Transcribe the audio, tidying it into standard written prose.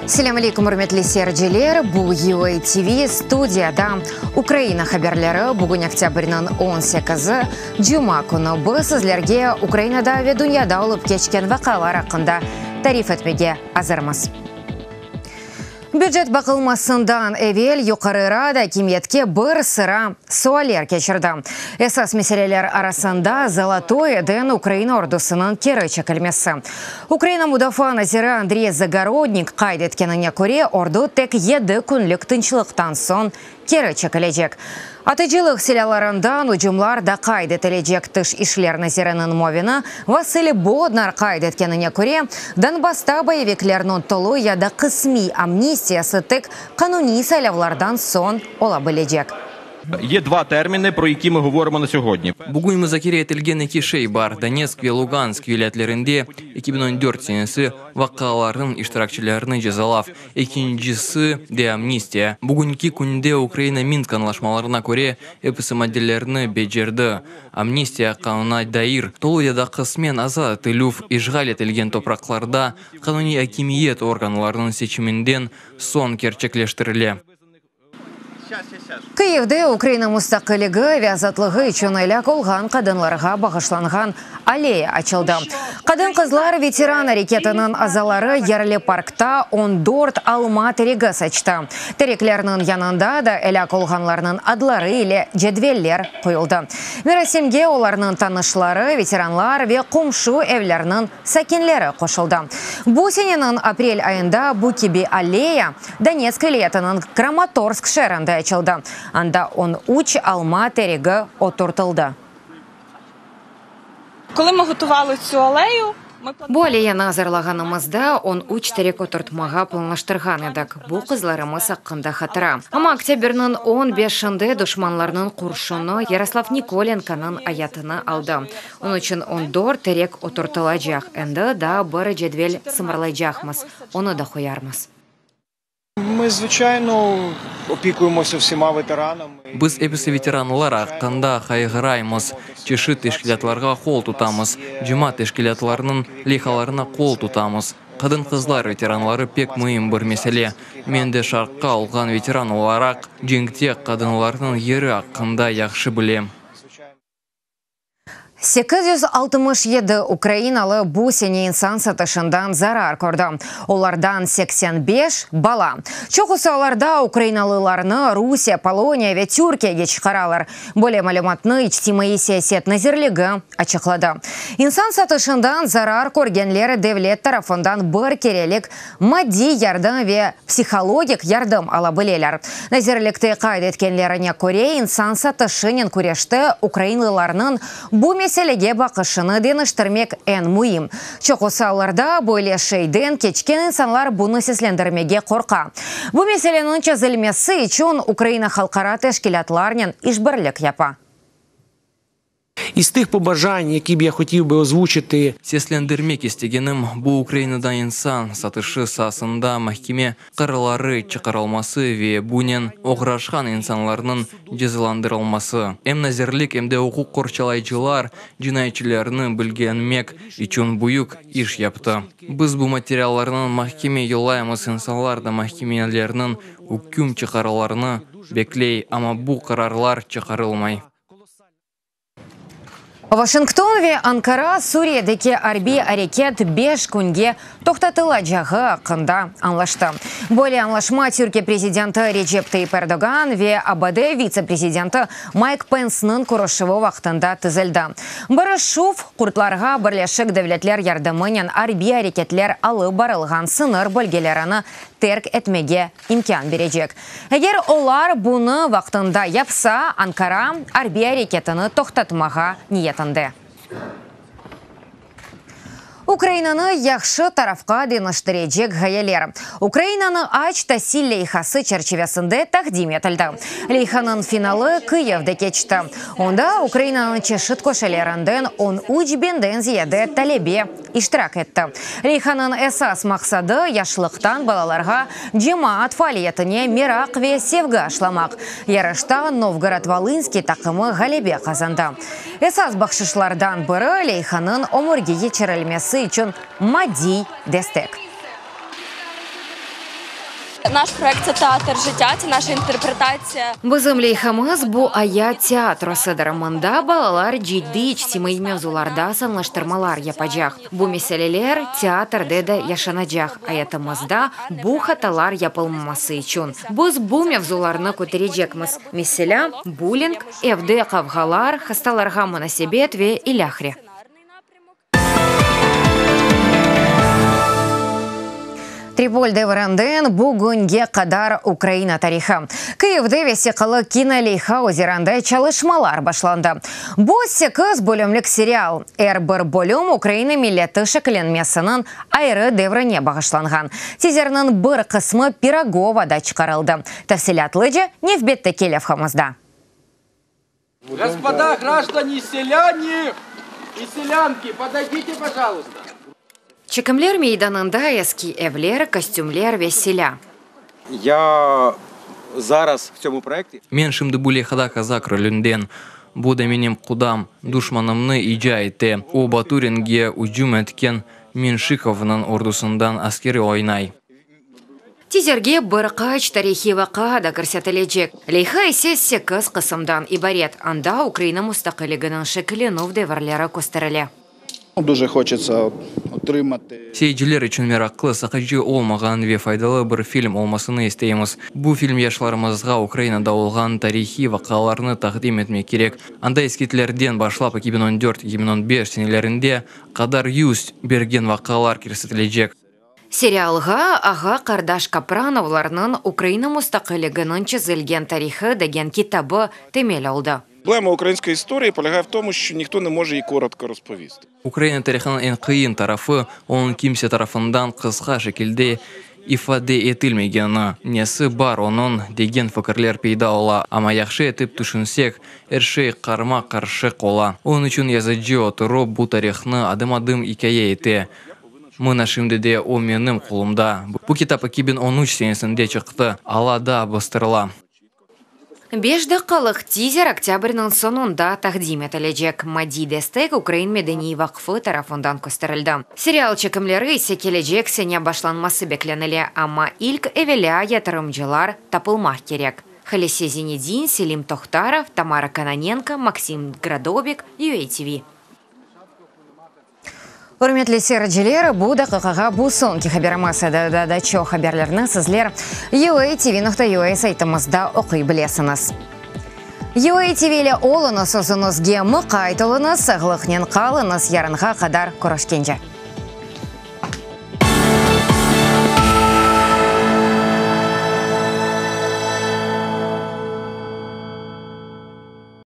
Selâm aleykum, ürmetli seyirciler! Bu UA TV, studiyada Ukraina haberleri. Bugün oktâbrniñ on sekizi, cuma künü. Biz sizlerge Ukrainada ve dünyada olıp keçken vaqialar aqqında tarif etmege azırmız. Bücet baqılmasından evel Yuqarı Rada akimiyetke bir sıra sualler keçirdi. Esas meseleler arasında, Zolotoyeden Ukraina ordusınıñ keri çekilmesi. Ukraina mudafaa naziri Andriy Zagorodnik qayd etkenine köre, ordu tek yedi künlük tınçlıqtan soñ keri çekilecek. Atıcılıq silâlarından ucumlar da qayd etilecek. Tış işler naziriniñ muavini Vasıli Bodnar qayd etkenine köre, Donbassta boyeviklerniñ tolu ya da qısmiy amnistiyası tek qanuniy saylavlardan soñ ola bilecek. Ye dva termini, pro yaki mı govorımo na syogodni. Bugün muzakere etilgen eki şey bar, Donetsk ve Lugansk vilâyetlerinde 2014 senesi vaqialarınıñ iştirakçilerini cezalav, ekincisi de amnistiya. Bugünki künde Ukraina Minsk añlaşmalarına köre episi maddelerni becerdi, amnistiya qanunına dair, tolu ya da qısmen azat etilüv, işğal etilgen topraqlarda qanuniy akimiyet organlarınıñ seçiminden soñ kerçekleştirile. Kıyivde Ukraina mustaqilligi ve azatlığı içün elâk olğan qadınlarğa bağışlanğan alleya açıldı. Qadın-qızlar veteran areketiniñ azaları yerli parkta 14 alma teregi saçtı. Tereklerniñ yanında da elâk olğanlarnıñ adları ile cedveller qoyuldı. Merasimge olarnıñ tanışları, veteranlar ve qomşu evlerniñ sakinleri qoşuldı. Bu seneniñ aprel ayında bu kibi alleya Donetsk vilâyetiniñ Kramatorsk şeerinde açıldı, anda 13 alma teregi oturtıldı. Bu alleyanı azırlağanımızda, 13 terek oturtmağa planlaştırğan edik, bu qızlarımız aqqında hatıra. Amma oktâbrniñ on beşinde duşmanlarnıñ qurşunı Yaroslav Nikolenkonıñ ayatını aldı. Onıñ içün 14 terek oturtılacaq, endi daa bir cedvel sımarlaycaqmız, onı da qoyarmız. Mı, zviçayno, opikuyemosâ vsema veteranami. Biz episi veteranlar aqqında qayğıraymız, çeşit teşkilâtlarğa qol tutamız, cemaat teşkilâtlarınıñ leyhalarına qol tutamız. Qadın-qızlar veteranları pek müim bir mesele. Men de Şarqqa olğan veteran olaraq, cenkte qadınlarnıñ yeri aqqında yahşı bilem. 867 ukrainalı bu sene insan satışından zarar kördi, olardan 85, bala. Çoqusı allarda ukrainalılarnı Rusiye, Poloniya ve Türkiyege çıqaralar. Böyle malümatnı İçtimaiy siyaset nazirligi açıqladı. İnsan satışından zarar körgenler devlet tarafından bir kerelik maddiy yardım ve psihologik yardım ala bileler. Nazirlikte qayd etkenlerine köre, insan satışınen küreşte ukrainlılarnıñ bu meselege baqışını deñiştirmek eñ müim. Çoqusı allarda böyle şeyden keçken insanlar bunı seslendirmege qorqa. Bu meseleniñ çezilmesi içün Ukraina halqara teşkilâtlarnen işbirlik yapa. İz tih pobajan, yaki b ya hotiv bi ozvuçiti. Seslendirmek istegenim, bu Ukrainada insan satışı saasında mahkeme qararları çıqarılması ve bunen oğraşqan insanlarnıñ cezalandırılması. Em nazirlik, em de uquq qorçalayıcılar cinayetçilerni bilgilenmek içün büyük iş yaptı. Biz bu materiallarnı mahkeme yollaymız, insanlar da mahkemelerniñ üküm çıqarılarını bekley, amma bu qararlar çıqarılmay. Vaşington ve Ankara Suriyedeki arbiy areket beş künge toqtatılacağı aqqında añlaştı. Böyle añlaşma Türkiye prezidenti Recep Tayyip Erdoğan ve ABD vitse-prezidenti Mayk Pensniñ körüşüvi vaqtında tizildi. Barışuv, kurdlarğa Birleşik Devletler yardımınen arbiy areketler alıp barılğan sıñır bölgelerini terk etmege imkân berecek. Eger olar bunı vaqtında yapsa, Ankara arbiy areketini toqtatmağa niyetinde. Ukrainanı yahşı tarafqa deñiştirecek ğayeler Ukrainanı aç tasil leyhası çerçivesinde taqdim etildi. Leyhanıñ finalı Kıyivde keçti. Onda Ukrainanıñ çeşit köşelerinden 13 biñden ziyade talebe iştirak etti. Leyhanıñ esas maqsadı, yaşlıqtan balalarğa cemaat faaliyetine meraq ve sevgi aşlamaq. Yarışta Novgorod-Volınskiy taqımı ğalebe qazandı. Esas bahşışlardan biri, leyhanıñ ömürge keçirilmesi içün maddiy destek. Naş proyekt, tse teatr jıttâ, tse naşa interpretatsiya. Bizim leyhamız, bu ayat teatrosıdır, mında balalar ciddiy içtimaiy mevzularda sanlaştırmalar yapacaq. Bu meseleler teatrde de yaşanacaq, ayatımızda bu hatalar yapılmaması içün biz bu mevzularnı köterecekmiz, meselâ, bulling, evde qavğalar, hastalarğa munasebet ve ilâhre. Tripol devrinden bugünge qadar Ukraina tarihı. Kyivde vesiqalı kinoleyha üzerinde çalışmalar başlandı. Bu sekiz bölümlik serial. Er bir bölüm Ukraina milleti şekillenmesiniñ ayrı devrine bağışlanğan. Tizerniñ bir qısmı Pirogovada çıqarıldı. Tafsilâtlıca nevbetteki levhamızda. Господа граждане, селяне и селянки, подойдите, пожалуйста. Çekimler meydanında eski evler, kostümler ve silâ. Ya zaraz v tsyomu proyekti. Men şimdi bu leyhada kazak rolünden. Bu da menim qudam, duşmanımnı ica ete. O, Baturinge ücüm etken Menşikovnıñ ordusından askeri oynay. Tizerge bir qaç tarihiy vaqia da kirsetilecek. Leyha ise sekiz qısımdan ibaret, anda Ukraina mustaqilliginiñ şekillenüv devirleri kösterile. Duje hoçetsa otrimati. Seyirciler içün meraqlı, sıqıcı olmağan ve faydalı bir film olmasını isteymiz. Bu film yaşlarımızğa Ukrainada olğan tarihiy vaqialarnı taqdim etmek kerek. Anda eskitlerden başlap 2014, 2015 senelerinde qadar yüz bergen vaqialar kirsetilecek. Serialğa ağa-qardaş Kapranovlarnıñ Ukraina mustaqilliginiñ çizilgen tarihı degen kitabı temel oldı. Problema ukrainskої istoriyi polâgає v tomu, şço ніхто ne može її korotko rozpovісти. Ukraina tarihınıñ eñ qıyın tarafı, onıñ kimse tarafından qısqa şekilde ifade etilmegeni. Nesi bar onıñ, degen fikirler peyda ola, amma yahşı etip tüşünsek, er şey qarma-qarışıq ola. Onıñ içün yazıcı oturıp, bu tarihnı adım-adım ikâye ete. Mına şimdi de o menim qolumda. Bu kitap 2013 senesinde çıqtı, alâ daa bastırıla. Beş daqqalıq tizer oktâbrniñ soñunda taqdim etilecek. Maddiy destek Ukrain medeniy vaqfı tarafından kösterildi. Serial çekimleri ise kelecek sene başlanması beklenile, amma ilk evelâ yatırımcılar tapılmaq kerek. Halise Zinedin, Selim Tohtarov, Tamara Kononenko, Maksim Gradobik, UATV. Ürmetli seyirciler, bu daqiqağa bu soñki haberimiz edi. Daa da çoq haberlerni sizler uatv.ua saytımızda oquy bilesiñiz. UATV ile oluñız, özüñizge muqayt oluñız, sağlıqnen qalıñız, yarınğa qadar körüşkence.